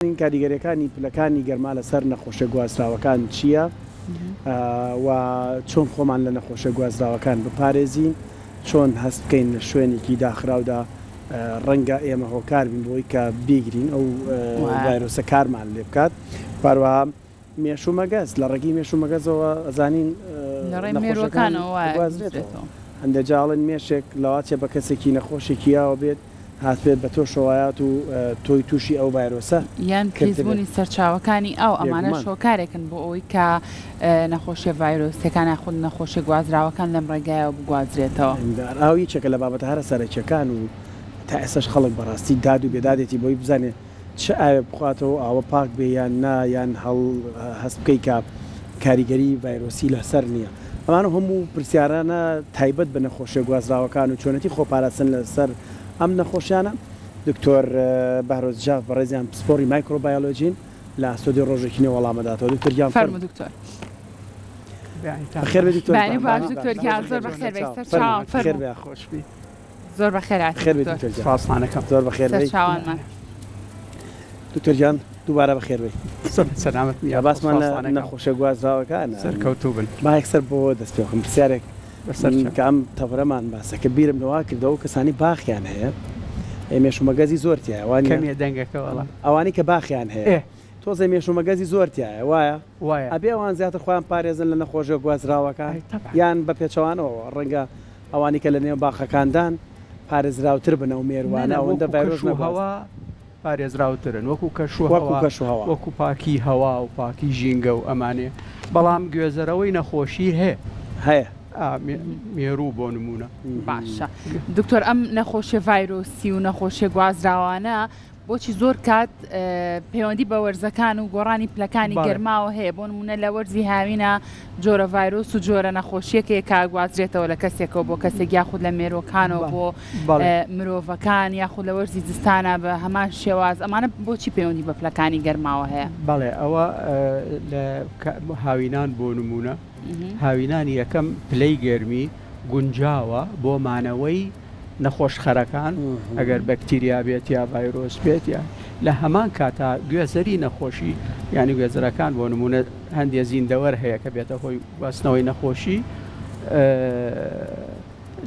کاریگەریەکانی پلەکانی گەرما لەسەر نەخۆشیە گواستراوەکان چییە و چۆن خۆمان لە نەخۆشیە گواستراوەکان بپارێزین، چۆن هەست بکەین لە شوێنێکی داخراودا ڕەنگە ئێمە هۆکار بین بۆی کە بیگرین ئەو ڤایرۆسە کارمان لێ بکات، هەروەها مێش و مەگەز، لە ڕێگەی مێش و مەگەزەوە ئەزانین نەخۆشیەکان ئەگوازرێتەوە، هەندێک جار ئەڵێن مێشێک لەواچێ بە کەسێکی نەخۆشێکی یاوە بێت هاتبێت بە تۆشەوە یات و تۆی تووشی ئەو ڤایرۆسە یان کردبێت. پیسبوونی سەرچاوەکانی ئاو، ئەمانەش بێگومان. هۆکارێکن بۆ ئەوەی کە نەخۆشیە ڤایرۆسیەکان یاخود نەخۆشیە گوازراوەکان لەم ڕێگایەوە بگوازرێتەوە. ئاو یەکێکە لە بابەتە هەرە سەرەکیەکان و تا ئێستاش خەڵک بەڕاستی داد و بێدادێتی بۆی بزانێت چ ئاوێک بخواتەوە ئاوە پاک بێ یان نا یان هەڵ هەست بکەی کە کاریگەری ڤایرۆسی لەسەر نییە ئەمانە هەموو پرسیارانە تایبەت بە نەخۆشیە گوازراوەکان و چۆنێتی خۆپاراستن لەسەر ئەم نەخۆشیانە دکتۆر بەهرۆز جاف بەڕێزیان پسپۆڕی مایکرۆبایۆلۆجین لە ئاستۆدی ڕۆژێکی نوێ وەڵامەداتەوە دکتۆر گیان فەرموو دکتۆر. بەخێر بێی دکتۆر بەیانی باش دکتۆر گیان زۆر بەخێر بێی سەرچاوان فەرموو. خۆشبی. زۆر بەخێر هاتی بەخێر بێی دکتۆر. دکتۆر گیان. سپاستانەکەم. زۆر بەخێر بێی. سەرچاوانمان. دکتۆر گیان دووبارە بەخێر بێی. سەلامەت بن یا باسمان لە سپاستانەکەم. نەخۆشیە گوازراوەکانە. سەرکەوتوو بن. با یەکسەر بۆ دەست پێ بکەم پرسیارێک بەسەر چاو. کە ئەم تەڤەرەمان باسە کرد بیرم لەوە کردەوە ئەو کەسانەی باخیان هەیە ئێ مێش و مەگەزی زۆر تیایە وا نیە؟ کەمیە دەنگەکە وەڵا. ئەوانەی کە باخیان هەیە ئێ. تۆزێ مێش و مەگەزی زۆر تیایە وایە؟ وایە. ئەبێ ئەوان زیاتر خۆیان پارێزن لە نەخۆشیە گوازراوەکان ئەی تەبعەن. یان بە پێچەوانەوە ڕەنگە ئەوانەی کە لە نێو باخەکاندان پارێزراوتر بن ئەو مێروانە نەنا ئەوەندە وەکو ڤایرۆس کەش و نەگوازن. هەوا پارێزراوترن وەکو کەش و وەکو هەوا کەش و هەوا. وەکو پاکی هەوا و پاکی ژینگە و ئەمانێ بەڵام گوێزەرەوەی نەخۆشی هەیە. هەیە. ئا مێروو بۆ نموونە. باشە دکتۆر ئەم نەخۆشیە ڤایرۆسی و نەخۆشیە گوازراوانە بۆچی زۆر کات پەیوەندی بە وەرزەکان و گۆڕانی پلەکانی گەرماوە هەیە بۆ نمونە لە وەرزی هاوینە جۆرە ڤایرۆس و جۆرە نەخۆشیەک هەیە کە گوازرێتەوە لە کەسێکەوە بۆ کەسێک یاخود لە مێرۆکانەوە بۆ مرۆڤەکان یاخود لە وەرزی زستانە بە هەمان شێواز ئەمانە بۆچی پەیوەندی بە پلەکانی گەرماوە هەیە؟ بەڵێ ئەوە لە هاوینان بۆ نمونە هاوینان یەکەم پلەی گەرمی گونجاوە بۆ مانەوەی نەخۆشخەرەکان ئەگەر بەکتیریا بێت یا ڤایرۆس بێت یا لە هەمان کاتا گوێزەری نەخۆشی یانی گوێزەرەکان بۆ نمونە هەندێ زیندەوەر هەیە کە بێتە هۆی گواستنەوەی نەخۆشی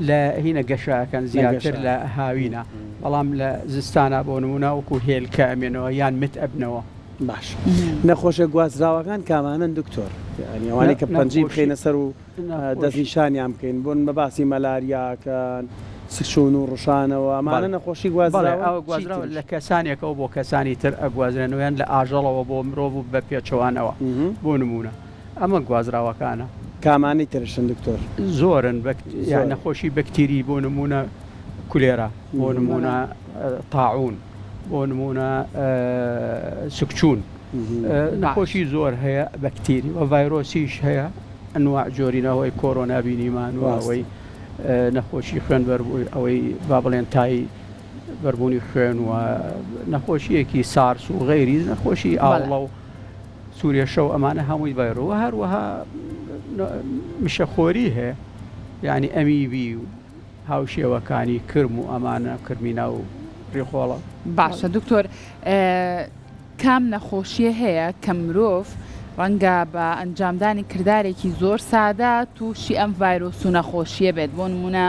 لە هینە گەشەکەن زیاتر لە هاوینە بەڵام لە زستانە بۆ نمونە وەکو هێلکە ئەمێنەوە یان مت ئەبنەوە. باش نەخۆشە گوازراوەکان کامانەن دکتۆر یانی ئەوانەی کە پەنجەی بخەینە سەر و دەستنیشانیان بکەین بۆ نمونە باسی مەلاریاکەن، سکچوون و ڕشانەوە، ئەمانە نەخۆشی بەڵێ گوازراوەن ئەوە چی گوازراوە تریش؟ لە کەسانێکەوە بۆ کەسانی تر ئەگوازرێنەوە یان لە ئاژەڵەوە بۆ مرۆڤ و بە پێچەوانەوە بۆ نموونە ئەمە گوازراوەکانە. کامانەی ترشن دکتۆر؟ زۆرن بەک یان زۆرن. نەخۆشی بەکتیری بۆ نموونە کولێرا بۆ نموونە تاعوون بۆ نموونە سکچوون نەخۆشی زۆر هەیە بەکتیری و ڤایرۆسیش هەیە ئەنواع جۆری نەوەی کۆرۆنا بینیمان و ئەوەی نەخۆشی خوێن بەربووی ئەوەی با بڵێن تای بەربوونی خوێن و نەخۆشیەکی سارس و غەیری نەخۆشی ئاوڵە و سوورێشە و ئەمانە هەمووی ڤایرۆ و هەروەها مشەخۆری هەیە یعنی ئەمیبی و هاوشێوەکانی کرم و ئەمانە کرمی ناو ڕیخۆڵە. باشە دکتۆر کام نەخۆشیە هەیە کە مرۆڤ ڕەنگە بە ئەنجامدانی کردارێکی زۆر سادە تووشی ئەم ڤایرۆس و نەخۆشیە بێت بۆ نمونە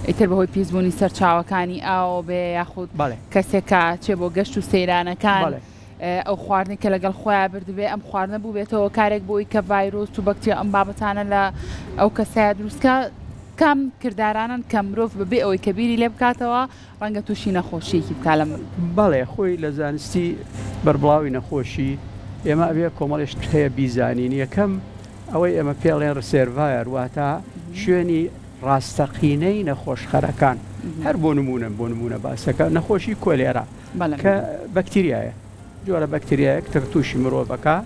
ئیتر بەهۆی پیسبوونی سەرچاوەکانی ئاوە بێ یاخود کەسێکە چێ بۆ گەشت و سەیرانەکان ئەو خواردنەی کە لەگەڵ خۆیا بردبێ ئەم خواردنە بووبێتە هۆکارێک بۆی کە ڤایرۆس و بەکتریا ئەم بابەتانە لە ئەو کەسەیا دروست کا کام کردارانەن کە مرۆڤ بەبێ ئەوەی کە بیری لێ بکاتەوە ڕەنگە تووشی نەخۆشییەکی بکا لەم بەڵێ خۆی لە زانستی بەربڵاوی نەخۆشی ئێمە ئەبێ کۆمەڵێ شت هەیە بیزانین یەکەم ئەوەی ئێمە پێڵێن ڕسێرڤایەر واتە شوێنی ڕاستەقینەی نەخۆشخەرەکان هەر بۆ نمونە بۆ نمونە باسەکە نەخۆشی کۆلێرا کە بەکتریایە جۆرە بەکتریایەک تر تووشی مرۆڤەکە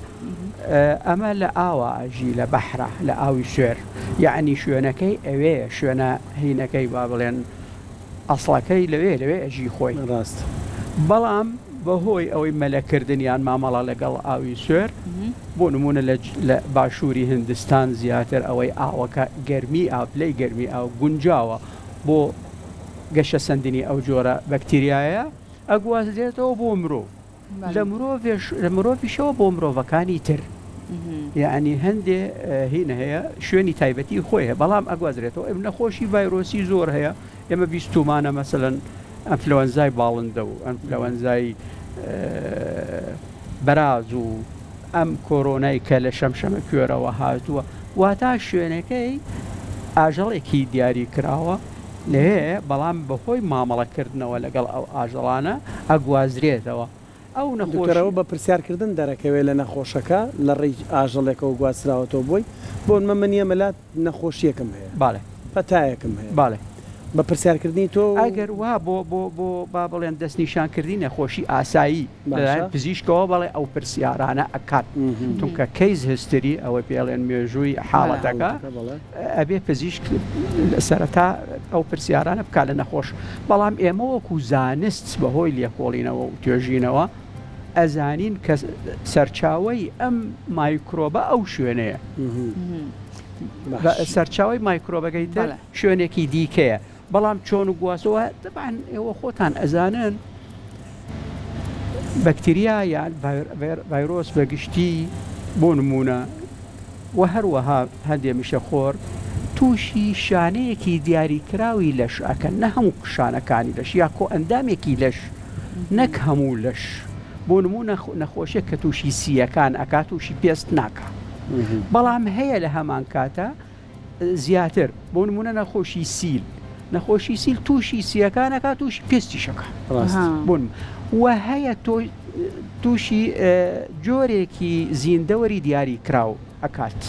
ئەمە لە ئاوا ئەژی لە بەحرا لە ئاوی سوێر یەعنی شوێنەکەی ئەوێ شوێنە هینەکەی با بڵێن ئەسڵەکەی لەوێ لەوێ ئەژی خۆی ڕاست بەڵام بەهۆی ئەوەی مەلەکردن یان مامەڵە لەگەڵ ئاوی سوێر بۆ نمونە لە باشووری هندستان زیاتر ئەوەی ئاوەکە گەرمی ئاو پلەی گەرمی ئاو گونجاوە بۆ گەشەسەندنی ئەو جۆرە بەکتریایە ئەگوازرێتەوە بۆ مرۆڤ. لە مرۆڤێش لە مرۆڤیشەوە بۆ مرۆڤەکانی تر. یەعنی هەندێ هین هەیە شوێنی تایبەتی خۆی هەیە بەڵام ئەگوازرێتەوە. ئێمە نەخۆشی ڤایرۆسی زۆر هەیە ئێمە بیستومانە مەسەلەن ئەنفلەوەنزای باڵندە و ئەنفلەوەنزای بەراز و ئەم کۆرۆنای کە لە شەمشەمە کوێرەوە هاتووە واتا شوێنەکەی ئاژەڵێکی دیاری کراوە لێ بەڵام بەهۆی مامەڵەکردنەوە لەگەڵ ئەو ئاژەڵانە ئەگوازرێتەوە ئەو نەخۆشی. دکتۆر ئەوە بە پرسیار کردن دەرەکەوێ لە نەخۆشەکە لە ڕێی ئاژەڵێکەوە گواستراوەتەوە بۆی؟ بۆ نمە من یەمە لات نەخۆشیەکم هەیە بەڵێ. پەتایەکم هەیە بەڵێ. بە پرسیار کردنی تۆ و. ئەگەر وا بۆ بۆ بۆ با بڵێن دەستنیشان کردنی نەخۆشی ئاسایی لەلایەن باشە. پزیشکەوە بەڵێ ئەو پرسیارانە ئەکات چونکە case history ئەوەی پێ ئەڵێن مێژووی حاڵەتەکە حاڵەتەکە بەڵێ. ئەبێ پزیشک سەرەتا ئەو پرسیارانە بکات لە نەخۆش، بەڵام ئێمە وەکو زانست بەهۆی لێکۆڵینەوە و توێژینەوە ئەزانین کە سەرچاوەی ئەم مایکرۆبە ئەو شوێنەیە، سەرچاوەی مایکرۆبەکەی تر شوێنێکی دیکەیە، بەڵام چۆن و گواستەوە تەبعەن ئێوە خۆتان ئەزانن بەکتریا یان ڤایرۆس بە گشتی بۆ نموونە و هەروەها هەندێ مشەخۆر تووشی شانەیەکی دیاریکراوی لەش ئەکەن نە هەموو شانەکانی لەش یا کۆئەندامێکی لەش نەک هەموو لەش بۆ نموونە نەخۆشیەک کە تووشی سییەکان ئەکا تووشی پێست ناکا بەڵام هەیە لە هەمان کاتا زیاتر بۆ نمونە نەخۆشی سیل نەخۆشی سیل تووشی سیەکان ئەکات تووشی پێستیش ئەکات بۆن و هەیە تۆ تووشی جۆرێکی زیندەوەری دیاری کراو ئەکات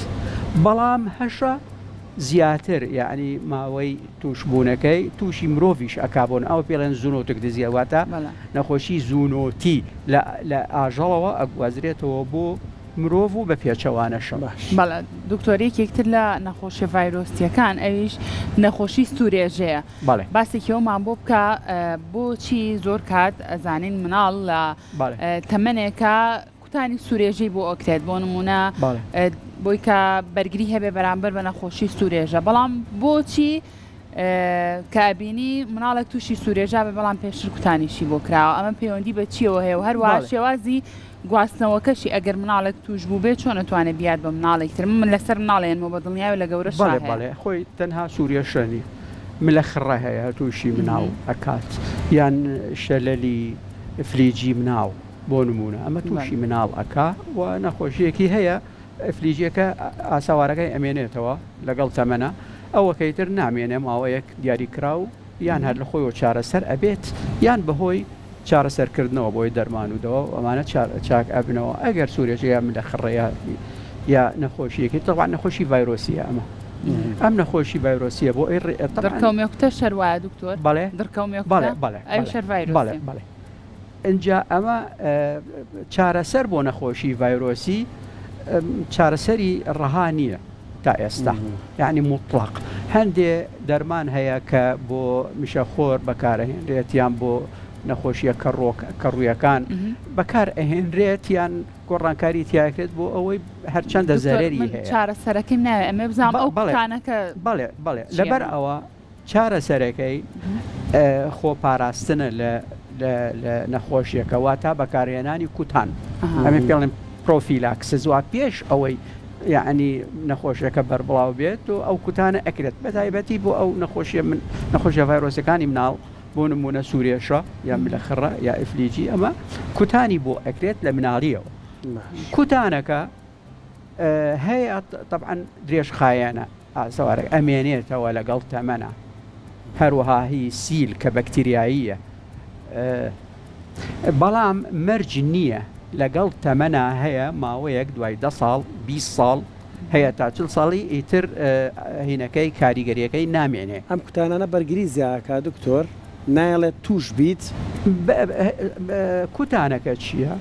بەڵام هەشە زیاتر یعنی ماوەی توشبوونەکەی تووشی مرۆڤیش ئەکا بۆن ئەوە پێڵێن zoonotic disease واتە نەخۆشی زوونۆتی لە ئاژەڵەوە ئەگوازرێتەوە بۆ مرۆڤ و بە پێچەوانەشەوە. بەڵێ دکتۆر یەکێک تر لە نەخۆشیە ڤایرۆسیەکان ئەویش نەخۆشی سورێژەیە بەڵێ. باسێکی ئەومان بۆ بکە بۆچی زۆر کات ئەزانین مناڵ لە بەڵێ. تەمەنێکا کوتانی سورێژەی بۆ ئەکرێت بۆ نمونە بەڵێ. بۆی کە بەرگری هەبێ بەرامبەر بە نەخۆشی سورێژە بەڵام بۆچی کە ئەبینی مناڵێک تووشی سوورێژا بێ بەڵام پێشتر کوتانیشی بۆ کراوە ئەمە پەیوەندی بە چیەوە هەیە و هەروەها شێوازی گواستنەوەکەشی ئەگەر مناڵێک توش بوو بێ چۆن ئەتوانێ بیات بە مناڵێک تر من لەسەر مناڵێنمەوە بە دڵنیایەوە لە گەورەشا بەڵێ بەڵێ خۆی تەنها سوورێژە نیە ملە خڕە هەیە تووشی مناڵ ئەکات یان شەلەلی ئفلیجی مناڵ بۆ نموونە ئەمە تووشی مناڵ ئەکا و نەخۆشیەکی هەیە ئفلیجیەکە ئاسەوارەکەی ئەمێنێتەوە لەگەڵ تەمەنا، ئەوەکەی تر نامێنێ ماوەیەک دیاری کراو یان هەر لەخۆیەوە چارەسەر ئەبێت یان بەهۆی چارەسەر کردنەوە بۆی دەرمان و دەوا و ئەمانە چاک ئەبنەوە ئەگەر سورێژە یا ملە خڕە یا یا نەخۆشیەکی تەبعەن نەخۆشی ڤایرۆسیە ئەمە ئەم نەخۆشی ڤایرۆسیە بۆ ئەی تەبعەن دڕکەومێکوتە شەر وایە دکتۆر؟ بەڵێ دڕکەومێکوتە بەڵێ بەڵێ ئەویش هەر ڤایرۆسیە؟ بەڵێ بەڵێ ئینجا ئەمە چارەسەر بۆ نەخۆشی ڤایرۆسی چارەسەری ڕەها نییە تا ئێستا یعنی موتڵەق هەندێ دەرمان هەیە کە بۆ مشەخۆر بەکارەهێنرێت یان بۆ نەخۆشیە کەڕۆک کەڕوویەکان بەکار ئەهێنرێت یان گۆڕانکاری تیاکرێت بۆ ئەوەی هەرچەندە زەرەری هەیە چارەسەرەکەی ناوێ ئەمێ بزانم ئەو کوتانەکە بەڵێ بەڵێ لەبەر ئەوە چارەسەرەکەی خۆپاراستنە لە لە نەخۆشیەکە واتا بەکارهێنانی کوتان ئەمە پێڵێن prophylaxis وا پێش ئەوەی یعنی نەخۆشیەکە بەربڵاو بێت و ئەو کوتانە ئەکرێت بە تایبەتی بۆ ئەو نەخۆشیە من نەخۆشیە ڤایرۆسەکانی مناڵ بۆ نمونە سوورێشە یا ملەخڕە یا ئفلیجی ئەمە کوتانی بۆ ئەکرێت لە مناڵیەوە کوتانەکە هەیە تەبعەن درێژخایەنە ئاسەوارەک ئەمێنێتەوە لەگەڵ تەمەنا هەروەها هی سیل کە بەکتریاییە بەڵام مەرج نییە لەگەڵ تەمەنا هەیە ماوەیەک دوای دە ساڵ 20 ساڵ هەیە تا چل ساڵی ئیتر هینەکەی کاریگەریەکەی نامێنێ. ئەم کوتانانە بەرگری زیاکا دکتۆر نایەڵێت توش بیت؟ کوتانەکە چییە؟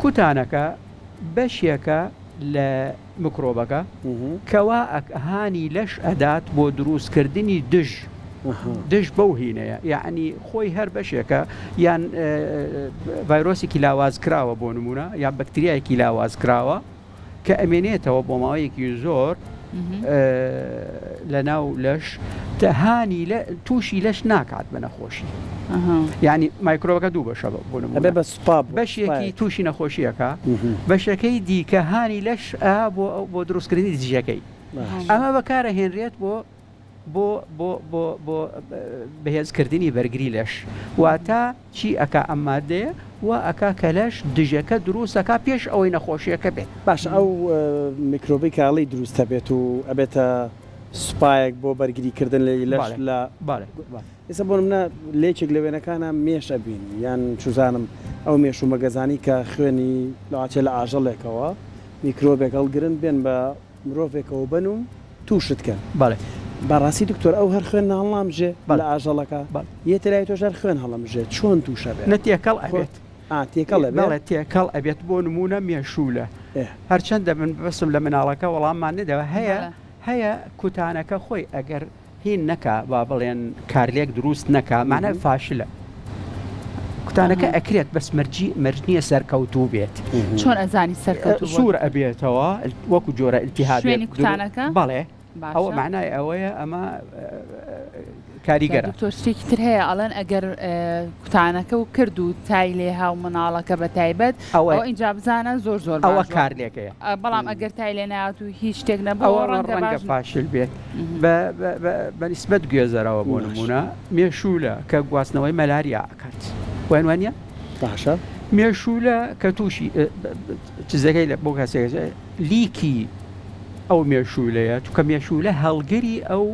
کوتانەکە بەشێکە لە مکرۆبەکە کەوا هانی لەش ئەدات بۆ دروست کردنی دژ دژ بەو هینەیە یعنی خۆی هەر بەشێکە یان ڤایرۆسێکی لاواز کراوە بۆ نمونە یان بەکتریایەکی لاواز کراوە کە ئەمێنێتەوە بۆ ماوەیەکی زۆر. لە ناو لەش هانی لە تووشی لەش ناکات بە نەخۆشی یعنی مایکرۆبەکە دوو بەشە بۆ نموونە بە سوپا بەشێکی تووشی نەخۆشیەکە بەشەکەی دیکە هانی لەش بۆ بۆ دروستکردنی دژەکەی ئەمە بەکارە هێنرێت بۆ بۆ بۆ بۆ بۆ بەهێزکردنی بەرگری لەش واتە چی ئەکا ئەم مادەیە؟ وا ئەکا کە لەش دژەکە دروست ئەکا پێش ئەوەی نەخۆشیەکە بێت. باشە ئەو میکرۆبەی کە ئەڵێی دروست ئەبێت و ئەبێتە سوپایەک بۆ بەرگری کردن لە لەش لە ئێستا بۆ نمونە لە یەکێک لە وێنەکانا مێش ئەبینی یان چوزانم ئەو مێش و مەگەزانەی کە خوێنی لەواچێ لە ئاژەڵێکەوە میکرۆبێک هەڵگرن بێن بە مرۆڤێکەوە بن و توشت کەن. بەڵێ. بەڕاستی دکتۆر ئەو هەر خوێن هەڵنامژێ بەڵێ. لە ئاژەڵەکە؟ بەڵێ. یەتە لای تۆش هەر خوێن هەڵەمژێ چۆن توشە بێ؟ نە تێکەڵ ئەبێت. ئا تێکەڵ ئەبێ؟ بەڵێ تێکەڵ ئەبێت بۆ نموونە مێشوولە. ئێ. هەرچەندە من بەسم لە مناڵەکە وەڵاممان نەدەوە هەیە بەڵێ. هەیە کوتانەکە خۆی ئەگەر هین نەکا با بڵێن کارلێک دروست نەکا مانای فاشلە کوتانەکە ئەکرێت بەس مەرجی مەرج نییە سەرکەوتوو بێت. چۆن ئەزانی سەرکەوتوو بووە؟ سوور ئەبێتەوە وەکو جۆرە التهابێک شوێنی کوتانەکە؟ بەڵێ ئەوە مەعنای ئەوەیە ئەمە کاریگەرە. دکتۆر شتێکی تر هەیە ئەڵێن ئەگەر کوتانەکە و کرد و تای لێها و مناڵەکە بە تایبەت ئەوە ئینجا بزانە زۆر زۆر ئەوە کارلێکەیە بەڵام ئەگەر تای لێ نات و هیچ شتێک نەبوو ئەوە ڕەنگە فاشل بێت بە نیسبەت گوێزەرەوە بۆ نمونە مێشولە کە گواستنەوەی مەلاریا ئەکات وایان وانە باشە مێشولە کە تووشی چزەکەی لە بۆ کەسێک لیکی ئەو مێشولەیە چونکە مێشولە هەڵگری ئەو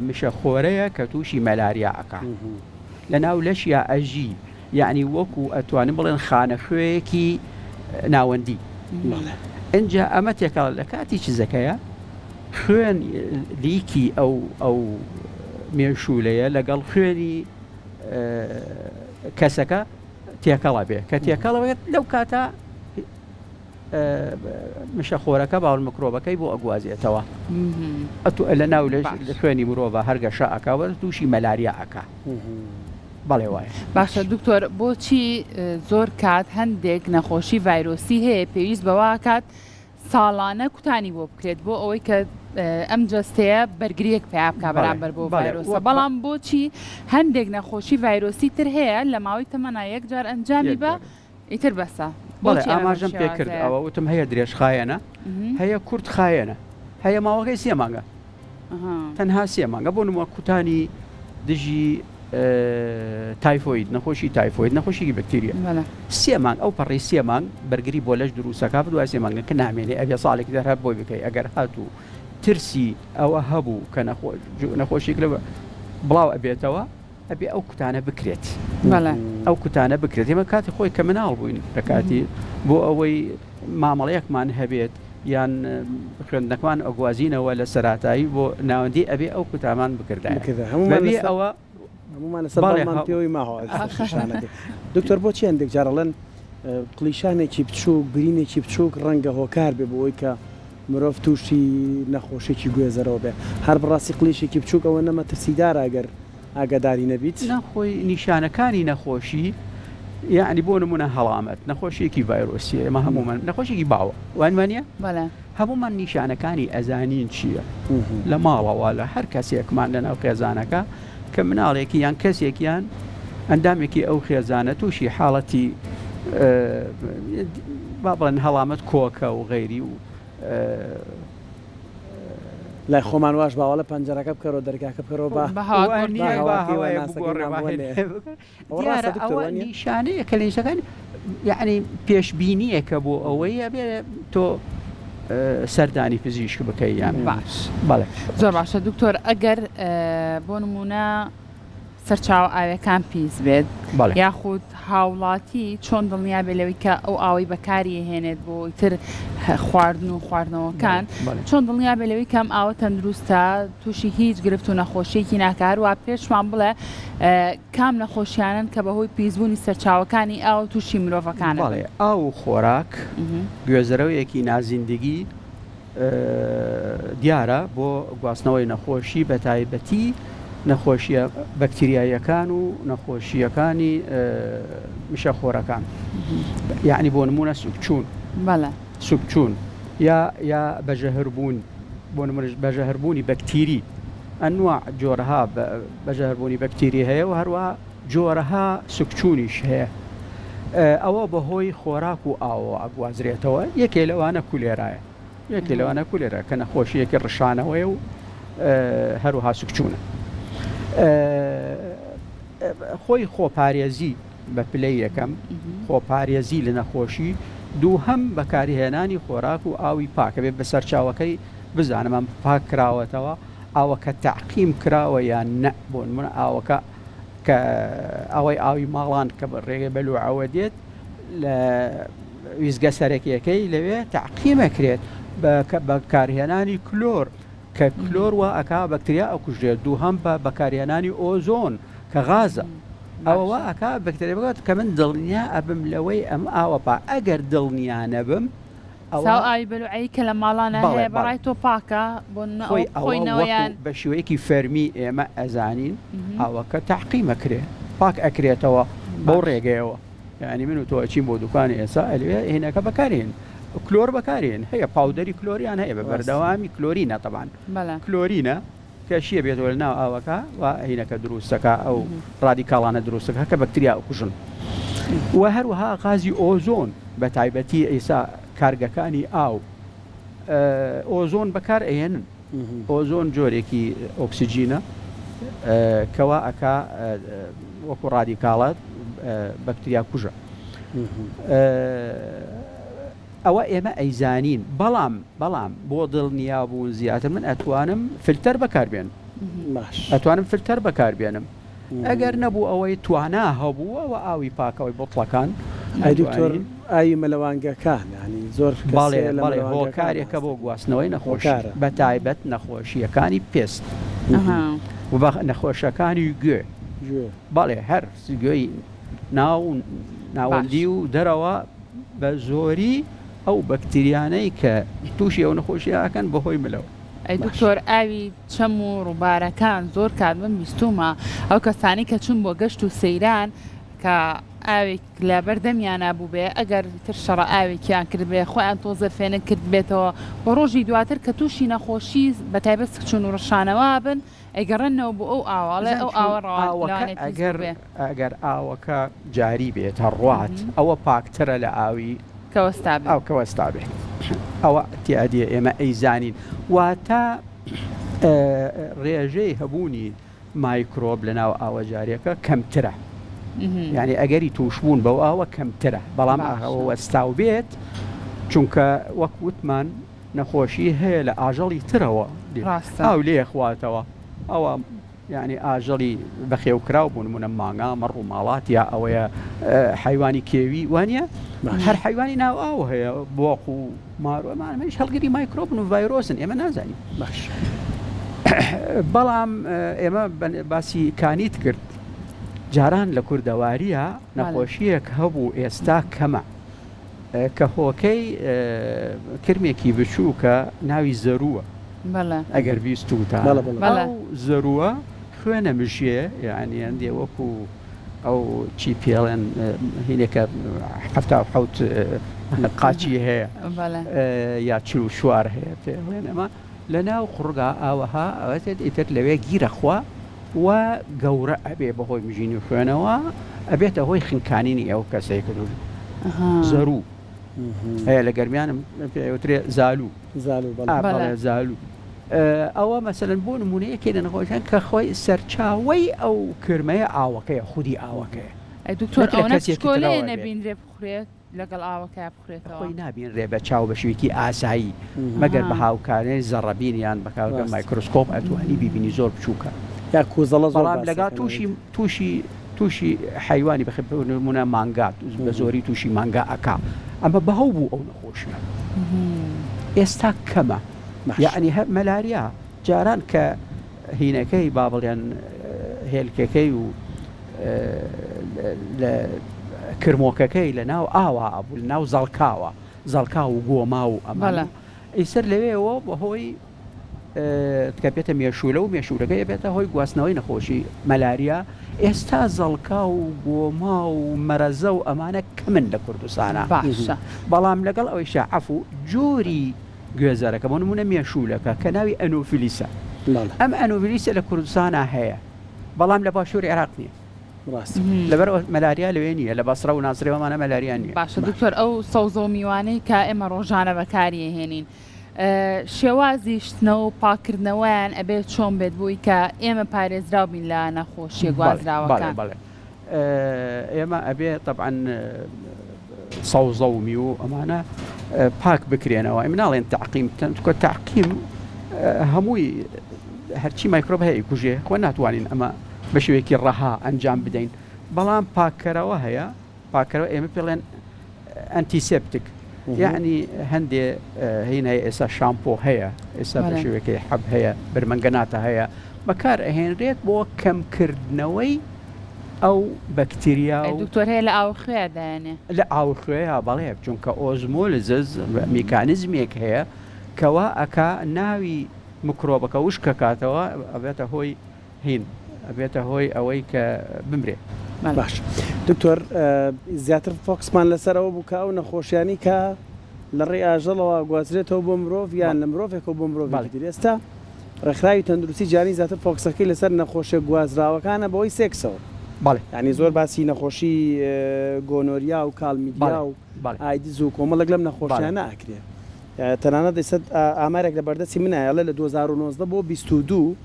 مشەخۆرەیە کە تووشی مەلاریا ئەکا لە ناو لەشیا ئەژی یەعنی وەکو ئەتوانین بڵێن خانە خوێیەکی ناوەندی ئینجا ئەمە تێکەڵ لە کاتی چزەکەیە خوێن لیکی ئەو ئەو مێشولەیە لەگەڵ خوێنی کەسەکە تێکەڵە بێ کە تێکەڵە بێت لەو کاتە مشەخۆرەکە باوەڕ مکرۆبەکەی بۆ ئەگوازێتەوە ئەتو لە ناو لە خوێنی مرۆڤ هەرگەشە ئەکا وە تووشی مەلاریا ئەکا بەڵێ وایە. باشە دکتۆر بۆچی زۆر کات هەندێک نەخۆشی ڤایرۆسی هەیە پێویست بەوەکات ساڵانە کوتانی بۆ بکرێت بۆ ئەوەی کە ئەم جەستەیە بەرگریەک پیا بکا بەرامبەر بۆ ڤایرۆسە بەڵام بۆچی هەندێک نەخۆشی ڤایرۆسی تر هەیە لە ماوەی تەمەنا یەک جار ئەنجامی بە ئیتر بەسە. بەڵێ ئاماژەم پێ کرد ئەوە وتم هەیە درێژخایەنە هەیە کورت خایەنە هەیە ماوەکەی سێ مانگە تەنها سێ مانگە بۆ نموە کوتانی دژی تایفۆید نەخۆشی تایفۆید نەخۆشیی بەکتیریە سێ مانگ ئەو پەڕی سێ مانگ بەرگری بۆ لەش دروستەکە دوای سێ مانگەکە نامێنێ ئەبێ ساڵێکی دەر هەر بۆی بکەی ئەگەر هاتوو ترسی ئەوە هەبوو کە نەخۆشیک لە بڵاو ئەبێتەوە ئەبێ ئەو کوتانە بکرێت ئەو کوتانە بکرێت ئێمە کاتی خۆی کە مناڵ بووین لە کاتی بۆ ئەوەی مامەڵەیەکمان هەبێت یان خوێندنەکان ئەگوازینەوە لە سەراتایی بۆ ناوەندی ئەبێ ئەو کوتامان بکردایە بەبێ ئەوە هەموومان لەسەر باڵمان پێوەی ماوە دکتۆر بۆچی هەندێک جار ئەڵێن قڵیشانێکی بچووک برینێکی بچووک ڕەنگە هۆکار بێ بۆ ئەوەی کە مرۆڤ تووشی نەخۆشیی گوێزەرەوە بێ هەر بەڕاستی قڵیشێکی بچووک ئەوەنە مەترسیدارە ئەگەر ئاگاداری نەبیت؟ نا خۆی نیشانەکانی نەخۆشی یەعنی بۆ نمونە هەڵامەت نەخۆشیەکی ڤایرۆسیە ئێمە هەموومان نەخۆشیەکی باوە وان وانە بەڵێ. هەموومان نیشانەکانی ئەزانین چییە لە ماڵەوە لە هەر کەسێکمان لە ناو خێزانەکە کە مناڵێکی یان کەسێکیان ئەندامێکی ئەو خێزانە تووشی حاڵەتی با بڵێن هەڵامەت کۆکە و غەیری و لای خۆمان واش باوەڵە پەنجەرەکە بکەرەوە دەرگاکە بکەرەوە با دیارە ئەوە نیشانەیە کە لە یعنی پێشبینیەکە بۆ ئەوەی ئەبێ تۆ سەردانی پزیشک بکەی یان باش بەڵێ زۆر باشە دکتۆر ئەگەر بۆ نمونە سەرچاوە ئاویەکان پیس بێت یاخود هاوڵاتی چۆن دڵنیا بێت لەوەی کە ئەو ئاوەی بەکاری هێنێت بۆ ئیتر خواردن و خواردنەوەکان چۆن دڵنیا بێت لەوەی کەم ئاوە تەندروستە تووشی هیچ گرفت و نەخۆشیێکی ناکار و پێشمان بڵێ کام نەخۆشیانن کە بەهۆی پیسبوونی سەرچاوەکانی ئاو تووشی مرۆڤەکان بەڵێ ئاو و خۆراک گوێزەرەوەیەکی نازیندگی دیارە بۆ گواستنەوەی نەخۆشی بەتایبەتی نەخۆشیە بەکتریاییەکان و نەخۆشییەکانی مشەخۆرەکان یعنی بۆ نمونە سوکچوون بەڵێ سوکچوون یا یا بەژەهربوون. بۆ نمونەش بەژەهربوونی بەکتیری ئەنواع جۆرەها بەژەهربوونی بەکتیری هەیە و هەروەها جۆرەها سکچوونیش هەیە ئەوە بەهۆی خۆراک و ئاوەوە ئەگوازرێتەوە یەکێ لەوانە کولێرایە یەکێ لەوانە کولێرا کە نەخۆشیەکی ڕشانەوەیە و هەروەها سکچوونە خۆی خۆپارێزی بە پلەی یەکەم خۆپارێزی لە نەخۆشی، دووهەم بەکارهێنانی خۆراک و ئاوی پاک ئەبێ بە سەرچاوەکەی بزانم ئەم پاک کراوەتەوە ئاوەکە تەعقیم کراوە یان نە بۆ نمونە ئاوەکە کە ئەوەی ئاوی ماڵان کە بە ڕێگەی بەلوعەوە دێت لە ویزگە سەرەکیەکەی لەوێ تەعقیمەکرێت بە بەکارهێنانی کلۆر کە کلۆر وا ئەکا بەکتریا ئەکوژرێت دووهەم بە بەکارهێنانی ئۆزۆن کە غازە ئەوە وا ئەکا بەکتریا بکات کە من دڵنیا ئەبم لەوەی ئەم ئاوە پا ئەگەر دڵنیا نەبم ئەوە ساو ئاوی بەلوعەی کە لە ماڵانا بەڵێ هەیە بەڵێ بەڕای تۆ پاکە بۆ نمونە خۆی ئەوە ئەوە بخۆینەوە وەکو یان بە شێوەیەکی فەرمی ئێمە ئەزانین ئاوەکە تەعقیم ئەکرێ پاک ئەکرێتەوە بەو باش ڕێگەیەوە یانی من و تۆ ئەچین بۆ دوکانی ئێستا ئەلوێ هینەکە بەکارێن کلۆر بەکارێن هەیە پاودەری کلۆریان هەیە بە ڕاستە. بەردەوامی کلۆرینە تەبان بەڵێ. کلۆرینە کە شیە بێتەوە لە ناو ئاوەکە و هینەکە دروستەکە ئەو ڕادیکاڵانە دروستەکە کە بەکتریا ئەکوژن و هەروەها غازی ئۆزۆن بە تایبەتی ئیسا کارگەکانی ئاو ئۆزۆن بەکار ئەیەنن ئۆزۆن جۆرێکی ئۆکسجینە کەوا ئەکا وەکو ڕادیکاڵە بەکتریا کوژە ئەوە ئێمە ئەیزانین بەڵام بەڵام بۆ دڵنیا بوون زیاتر من ئەتوانم فلتەر بەکار بێنم باش ئەتوانم فلتەر بەکار بێنم ئەگەر نەبوو ئەوەی توانا هەبوو ئەوە ئاوی پاکەوەی بوتڵەکان ئەی دکتۆر ئەتوانین ئاوی مەلەوانگەکان یانی زۆر کەس بەڵێ هەیە لە بەڵێ مەلەوانگەکان هۆکارێکە بۆ هەستەکەن گواستنەوەی نەخۆشی هۆکارە بە تایبەت نەخۆشییەکانی پێست ئەها. و بە نەخۆشەکانی گوێ گوێ. بەڵێ هەر گوێی ناو باش. ناوەندی و دەرەوە بە زۆری ئەو بەکتریانەی کە تووشی ئەو نەخۆشیە ئەکەن بەهۆی ملەوە. ئەی باش. دکتۆر ئاوی چەم و ڕووبارەکان زۆر کات من بیستوومە ئەو کەسانەی کە چوون بۆ گەشت و سەیران کە ئاوێک لە بەر دەمیانا بووبێ ئەگەر تر شەڕە ئاوێکیان کردبێ خۆیان تۆزێ فێنک کردبێتەوە و ڕۆژی دواتر کە تووشی نەخۆشی بە تایبەت سکچوون و ڕشانەوە بن ئەیگەڕێننەوە بۆ ئەو ئاوە ئەڵێ بزان ئەو چۆن ئاوە ڕەوان ئاوەکە لەوانەیە پیس ئەگەر بووبێ. ئەگەر ئاوەکە جاری بێت هەڕوات ئەوە پاکترە لە ئاوی کە وەستابێ. ئاو کە وەستابێ ئەوە ئیعتیادیە ئێمە ئەیزانین واتە ڕێژەی هەبوونی مایکرۆب لە ناو ئاوە جاریەکە کەمترە یعنی ئەگەری تووشبوون بەو ئاوە کەمترە بەڵام ئاوە وەستاو بێت چونکە وەک وتمان نەخۆشی هەیە لە ئاژەڵی ترەوە ئاو لێ خواتەوە ئەوە یانی ئاژەڵی بەخێوکراو بۆ نمونە مانگا مەڕ و ماڵات یا ئەوەیە حیوانی کێوی وانە هەر حیوانی ناو ئاو هەیە بۆق و مار و ئەمانە منیش هەڵگری مایکرۆبن و ڤایرۆسن ئێمە نازانین باش بەڵام ئێمە باسی کانیت کرد جاران لە کوردەواریە نەخۆشیەک هەبوو ئێستا کەمە کە هۆکەی کرمێکی بچووکە ناوی زەرووە ئەگەر بیستووتان ئەو زەرووە خوێنە مژێ یعنی هەندێ وەکو ئەو چی پێڵێن هینێکە 77 قاچی هەیە یا 44 هەیە پێڵێن ئەمە لە ناو قوڕگا ئاوەها ئەوەێت ئیتر لەوێ گیرەخوا و گەورە ئەبێ بەهۆی مژینی خوێنەوە ئەبێتە هۆی خنکانینی ئەو کەسەی کە دوور زەروو هەیە لە گەرمیانم پێوترێ زالوو زالوو بەڵێ. ئا بەڵێ زالوو ئەوە مەسەلەن بۆ نموونە یەکێ لە نەخۆشیان کە خۆی سەرچاوەی ئەو کرمەیە ئاوەکەیە خودی ئاوەکەیە ئەی دکتۆر نەک لە ئەوەنە کەسێکی پشکۆلەیە ترەوە بێت. نەبینرێ بخورێت لەگەڵ ئاوەکەیا بخورێتەوە؟ خۆی نابینرێ بە چاو بە شێوەیەکی ئاسایی مەگەر بە هاوکاری زەڕەبین یان بە ڕاستە. مایکرۆسکۆپ ئەتوانی بیبینی زۆر بچووکە. یا کوزەڵە زۆر بەڵام باس لەگا دەکەن تووشی ئەوەی. تووشی تووشی حەیوانی بەخێ بۆ نموونە مانگا بە زۆری تووشی مانگا ئەکا ئەمە باو بوو ئەو نەخۆشیە ئێستا کەمە باش. یەعنی هەر مەلاریا جاران کە هینەکەی با بڵێن هێلکەکەی و لە کرمۆکەکەی لە ناو ئاوا ئەبوو لە ناو زەڵکاوە زەڵکاو و گۆما و ئەمانە ئیسەر لەوێەوە بەهۆی کە بێتە مێشولە و مێشولەکە بێتە هۆی گواستنەوەی نەخۆشی مەلاریا ئێستا زەڵکا و گۆما و مەرەزە و ئەمانە کەمن لە کوردستانە باشە بەڵام لەگەڵ ئەوەیشا عەفو جۆری. گوێزەرەکە بۆ نمونە مێشوولەکە کە ناوی ئەنۆفیلیسە ئەم ئەنۆفیلیسە لە کوردستانا هەیە بەڵام لە باشووری عێراق نییە. ڕاستە. لەبەر ئەوە مەلاریا لەوێ نییە لە بەسڕە و ناسریە و ئەمانە مەلاریا نییە. باشە دکتۆر ئەو سەوزە و میوانەی کە ئێمە ڕۆژانە بەکاری ئەهێنین شێوازی شتنەوە و پاککردنەوەیان ئەبێت چۆن بێت بۆی کە ئێمە پارێزراو بین لە نەخۆشیە گوازراوەکان؟ بەڵێ بەڵێ ئێمە ئەبێ تەبعەن سەوزە و میوە و ئەمانە پاک بکرێنەوە ئێمە ناڵێن تەعقیم بکەن چونکە تەعقیم هەمووی هەرچی مایکرۆب هەیە کوژێ خۆ ناتوانین ئەمە بە شێوەیەکی ڕەها ئەنجام بدەین بەڵام پاککەرەوە هەیە پاککەرەوە ئێمە پێڵێن ئەنتیسێپتک یعنی هەندێ هین هەیە ئێستا شامپۆ هەیە ئێستا بە شێوەکەی حەب هەیە برمەنگەناتە هەیە بەکار ئەهێنرێت بۆ کەمکردنەوەی ئەو بەکتریا و دکتۆر هەیە لە ئاو خوێ دایەنێ لە ئاو خوێیا بەڵێ چونکە ئۆزمۆلزز میکانیزمێک هەیە کەوا ئەکا ناوی مکرۆبەکە وشکەکاتەوە ئەبێتە هۆی هین ئەبێتە هۆی ئەوەی کە بمرێ. باش دکتۆر زیاتر فۆکسمان لەسەر ئەوە بوو کە ئەو نەخۆشیانی کە لە ڕێی ئاژەڵەوە گوازرێتەوە بۆ مرۆڤ یان لە مرۆڤێکەوە بۆ مرۆڤێکی تر ئێستا ڕێکخراوی تەندروستی جیهانی زیاتر فۆکسەکەی لەسەر نەخۆشیە گوازراوەکانە بەهۆی سێکسەوە بەڵێ. یانی زۆر باسی نەخۆشی گۆنۆریا و کالمیدیا و ئایدز و کۆمەڵێک لەم نەخۆشیانە ئەکرێ تەنانەت ئێستا ئامارێک لە بەردەستی منایە ئەڵێ لە 2019 بۆ 22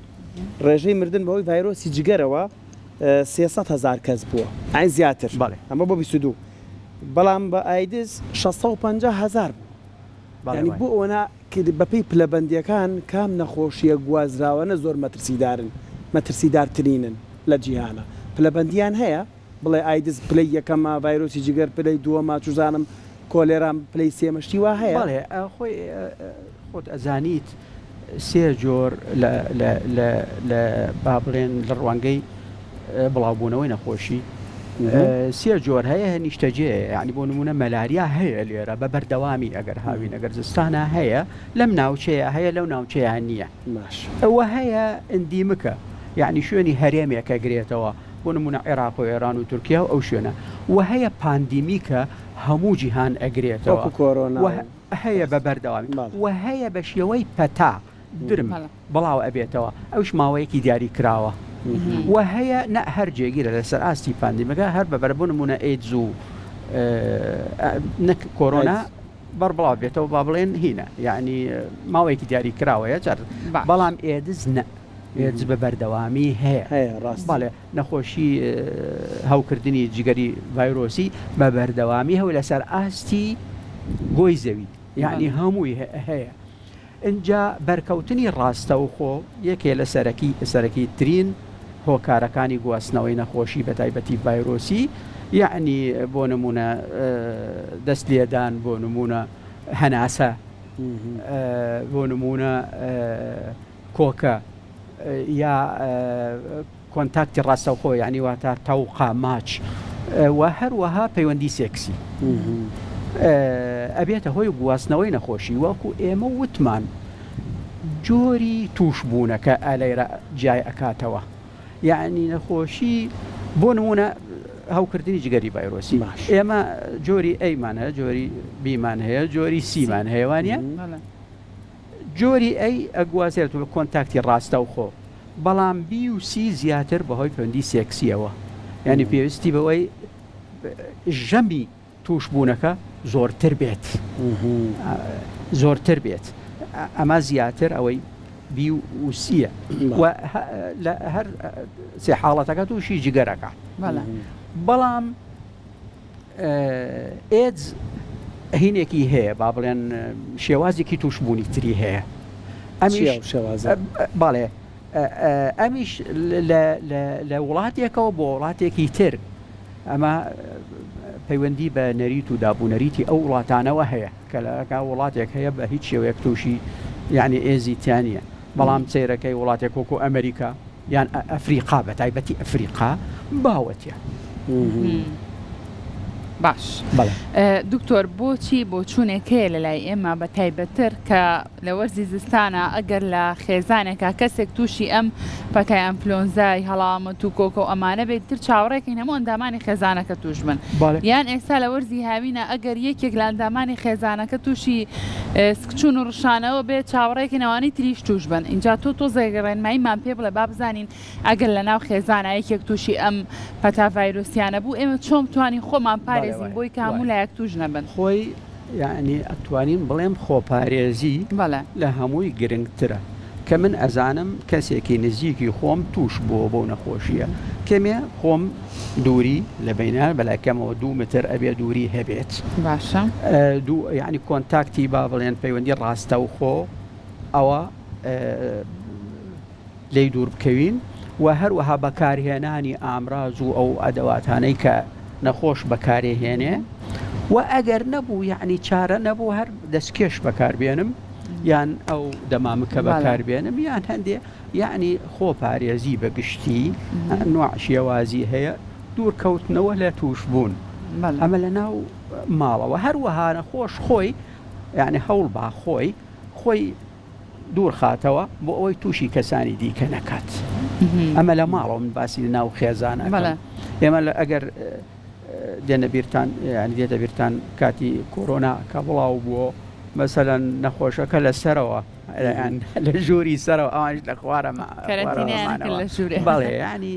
ڕێژەی مردن بەهۆی ڤایرۆسی جگەرەوە 300 هەزار کەس بووە یانی زیاتر ئەمە بۆ 22 بەڵام بە ئایدز 650 هەزار بوو یانی بۆ ئەوەنە بەپێی پلەبەندییەکان کام نەخۆشییە گوازراوانە زۆر مەترسیدارن، مەترسیدارترینن لە جیهانا؟ پلەبەندییان هەیە؟ بڵێ ئایدز پلەی یەکەمە، ڤایرۆسی جگەر پلەی دووەمە، چوزانم کۆلێرا پلەی سێیەمە، شتی وا هەیە؟ بەڵێ خۆی خۆت ئەزانیت سێ جۆر لە لە لە لە با بڵێن لە ڕوانگەی بڵاوبوونەوەی نەخۆشی سێ جۆر هەیە نیشتەجێ یعنی بۆ نمونە مەلاریا هەیە لێرە بە بەردەوامی ئەگەر هاوین ئەگەر زستانە هەیە لەم ناوچەیە هەیە لەو ناوچەیە نییە باش ئەوە هەیە ئەندیمکە یعنی شوێنی هەرێمێکە گرێتەوە بۆ نمونە عێراق و ئێران و تورکیا و ئەو شوێنە و هەیە پاندیمیکە هەموو جیهان ئەگرێتەوە وەکو کۆرۆنا هەیە بە بەردەوامی و هەیە بە شێوەی پەتا درم بڵاو ئەبێتەوە ئەوش ماوەیەکی دیاری کراوە و هەیە نە هەر جێگیرە لەسەر ئاستی پاندیمەکە هەر بە بەر بۆ نمونە ئەیدز و نەک کۆرۆنا بەر بڵاو بێتەوە با بڵێن هینە یعنی ماوەیەکی دیاری کراوەیە جار بەڵام ئێدز نە ئێدز بە بەردەوامی هەیە هەیە ڕاست بەڵێ نەخۆشی هەوکردنی جگەری ڤایرۆسی بە بەردەوامی هەو لەسەر ئاستی گۆی زەوی یعنی هەمووی هەیە ئینجا بەرکەوتنی ڕاستەوخۆ یەکێ لە سەرەکی سەرەکی ترین هۆکارەکانی گواستنەوەی نەخۆشی بە تایبەتی ڤایرۆسی یەعنی بۆ نموونە دەست لێدان بۆ نموونە هەناسە بۆ نموونە کۆکە یا کۆنتاکتی ڕاستەوخۆ یانی واتە تەوقە، ماچ، و هەروەها پەیوەندی سێکسی ئەبێتە هۆی گواستنەوەی نەخۆشی وەکو ئێمە وتمان جۆری تووشبوونەکە ئەلەیرە جیای ئەکاتەوە یعنی نەخۆشی بۆ نمونە هەوکردنی جگەری ڤایرۆسی ئێمە جۆری ئەیمان هەیە جۆری بیمان هەیە جۆری سیمان هەیە وانە جۆری ئەی ئەگوازێتەوە بە کۆنتاکتی ڕاستەوخۆ، بەڵام بی و سی زیاتر بەهۆی پەیوەندی سێکسیەوە، یانی پێویستی بەوەی ژەمی تووشبوونەکە زۆرتر بێت زۆرتر بێت ئەمە زیاتر ئەوەی بی و سیە و لە هەر سێ حاڵەتەکە تووشی جگەرەکە بەڵام ئێدز هینێکی هەیە با بڵێن شێوازێکی تووشبوونی تری هەیە ئەمیش بەڵێ ئەمیش لە وڵاتێکەوە بۆ وڵاتێکی تر ئەمە پەیوەندی بە نەریت و دابوونەریتی ئەو وڵاتانەوە هەیە کە لەکە وڵاتێک هەیە بە هیچ شێوەیەک تووشی یعنی ئێزی تیانە بەڵام سەیرەکەی وڵاتێک وەکو ئەمریکا یان ئەفریقا بە تایبەتی ئەفریقا باوەتە. باش بەڵێ. دکتۆر بۆچی بۆچوونێک هەیە لە لای ئێمە بە تایبەتتر کە لە وەرزی زستانە ئەگەر لە خێزانێکا کەسێک تووشی ئەم پەتای ئەنفلۆنزای هەڵامەت و کۆکە و ئەمانە بێت تر چاوەڕێکەین هەموو ئەندامانی خێزانەکە تووش بن یان ئێستا لە وەرزی هاوینە ئەگەر یەکێک لە ئەندامانی خێزانەکە تووشی سکچوون و ڕشانەوە بێت چاوەڕێکەین ئەوانی تریش تووش بن ئینجا تۆ تۆزێک ڕێنماییمان پێ بڵێ با بزانین ئەگەر لە ناو خێزانا یەکێک تووشی ئەم پەتا ڤایرۆسیانە بوو ئێمە چۆن بتوانین خۆمان پارێزین بۆی کە هەموو لایەک تووش نەبن؟ خۆی یەعنی ئەتوانین بڵێم خۆپارێزی لە هەمووی گرنگترە کە من ئەزانم کەسێکی نزیکی خۆم تووش بووە بەو نەخۆشیە کەمێ خۆم دووری لە بینیان بەلای کەمەوە دوو متر ئەبێ دووری هەبێت باشە دوو یعنی کۆنتاکتی با بڵێن پەیوەندی ڕاستەوخۆ ئەوە لێی دوور بکەوین و هەروەها بەکارهێنانی ئامراز و ئەو ئەدەواتانەی کە نەخۆش بەکارێهێنێ و ئەگەر نەبوو یعنی چارە نەبوو هەر دەستکێش بەکاربێنم یان ئەو دەمامکە بەکاربێنم یان هەندێ یعنی خۆپارێزی بە گشتی نوع شێوازی هەیە دوورکەوتنەوە لە تووشبوون ئەمە لە ناو ماڵەوە هەروەها نەخۆش خۆی یعنی هەوڵ با خۆی خۆی دوور خاتەوە بۆ ئەوەی تووشی کەسانی دیکە نەکات ئەمە لە ماڵەوە من باسی لە ناو خێزان ئێمە لە ئەگەر دێنە بیرتان ینی دێتە بیرتان کاتی کۆرۆنا کە بڵاو بووە مەسەەن نەخۆشەکە لە سەرەوە لە ژووری سەرەوە ئەوانش لە خوارە بەڵێ ینی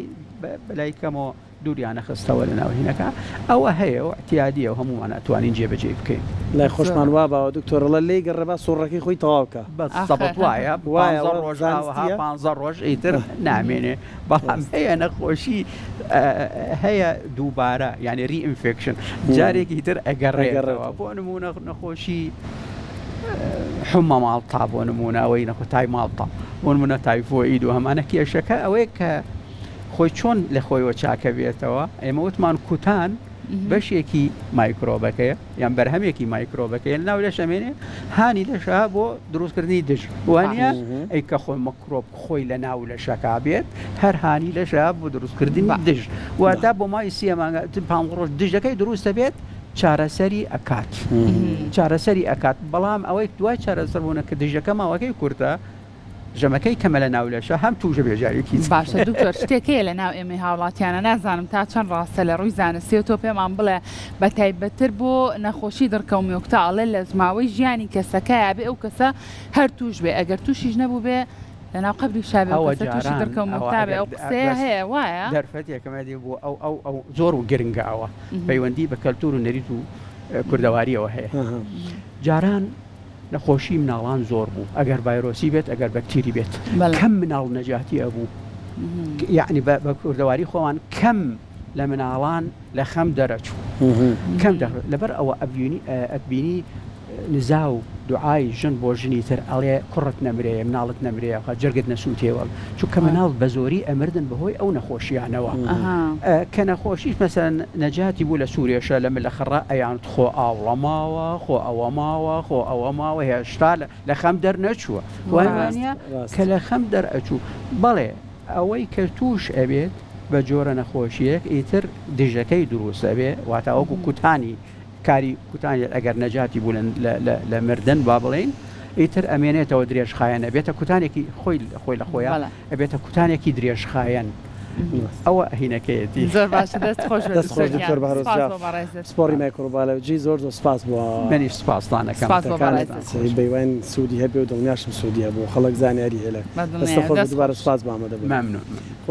بەلای کەمەوە دووریان نەخستەوە لەناو هینەکە ئەوە هەیە و ئیعتیادیە و هەموومان ئەتوانین جێبەجێی بکەین. لای خۆشمان وا باوە دکتۆر ئەڵێ لێی گەڕێ با سوڕەکەی خۆی تەواو کا. بەزەبت وایە وایە پانزە ڕۆژ ئاوەها زانستیە؟ پانزە ڕۆژ ئیتر نامێنێ بەڵام هەیە نەخۆشی هەیە دووبارە یانی ری ئینفێکشن جارێکی تر ئەگەڕێتەوە ئەگەڕێتەوە. بۆ نموونە نەخۆشی حمە ماڵتا بۆ نموونە ئەوەی نەخۆ تای ماڵتا بۆ نموونە تایفۆئید و هەمانە کێشەکە ئەوەیە کە خۆی چۆن لە خۆیەوە چاکەبێتەوە؟ ئێمە وتمان کوتان بەشێکی مایکرۆبەکەیە یان بەرهەمێکی مایکرۆبەکەیە لەناو لەش ئەمێنێ هانی لەشە بۆ دروستکردنی دژ وانە ئەی کە خۆی مەکرۆب خۆی لە ناو لەشەکە بێت هەر هانی لەشە بۆ دروستکردنی دژ واتە بۆ مای سێ مانگە پ ڕۆژ دژەکەی دروستە بێت چارەسەری ئەکات چارەسەری ئەکات بەڵام ئەوەی دوای چارەسەر بوونە کە دژەکە ماوەکەی کورتە ژەمەکەی کەمە لە ناو لەشە هەم توژە بێ جارێکی تر. باشە دکتۆر شتێک هەیە لە ناو ئێمەی هاوڵاتیانە نازانم تا چەند ڕاستە لە ڕووی زانستیەوە تۆ پێمان بڵێ بە تایبەتتر بۆ نەخۆشی دڕکە و میۆکتە ئەڵێ لە ماوەی ژیانی کەسەکەیا بێ ئەو کەسە هەر توش بێ ئەگەر توشیش نەبووبێ لە ناو قەبریشا بێ ئەو ئەوە کەسە توشی جاران دڕکە و ئەوە میۆکتا بێ ئەگەر ئەو قسەیە بەس هەیە وایە؟ دەرفەتێکم ئەدی بۆ ئەو ئەو ئەو زۆر و گرنگە ئەوە پەیوەندی بە کەلتور و نەریت و کوردەواریەوە هەیە جاران نەخۆشی مناڵان زۆر بوو ئەگەر ڤایرۆسی بێت ئەگەر بەکتیری بێت کەم مناڵ نەجاتی ئەبوو یعنی بە کوردەواری خۆمان کەم لە مناڵان لە خەم دەرەچوو کەم لەبەر ئەوە ئەبینی ئەتبینی نزا و دوعای ژن بۆ ژنی تر ئەڵێ کوڕت نەمرێ مناڵت نەمرێ خوا جەرگت نەسووتێوە چونکە مناڵ بە زۆری ئەمردن بەهۆی ئەو نەخۆشیانەوە کە نەخۆشیش مەسەلەن نەجاتی بوو لە سوورێشە لە ملە خڕە ئەیانوت خۆ ئاوڵە ماوە خۆ ئەوە ماوە خۆ ئەوە ماوە هێشتا لە خەم دەرنەچووە وانە کە لە خەم دەرئەچوو بەڵێ ئەوەی کە تووش ئەبێت بە جۆرە نەخۆشیەک ئیتر دژەکەی دروست ئەبێ واتا وەکو کوتانی کاری کوتانی ئەگەر نەجاتی بوو لە مردن با بڵێین ئیتر ئەمێنێتەوە درێژخایەن ئەبێتە کوتانێکی خۆی خۆی لە خۆیان ئەبێتە کوتانێکی درێژخایەن ئەوە هینەکەیەتی. زۆر باشە دەست خۆش بێت دەست خۆش دکتۆر دکتۆر گیان بەهرۆز سپاس جاف بۆ بەڕێزت. پسپۆڕی مایکرۆبایۆلۆجی زۆر زۆر سپاس بۆ منیش سپاستان ئەکەم. سپاس بۆ تەکانت بەڕێزت. بەیوان سوودی هەبێ و دڵنیاشم سوودی هەبوو خەڵک زانیاری هەیە لە بەدڵنیایە دەستت خۆش بێت دەست دووبارە خۆش. سپاس بۆ ئامادەبوونت. مەمنون مەمنون.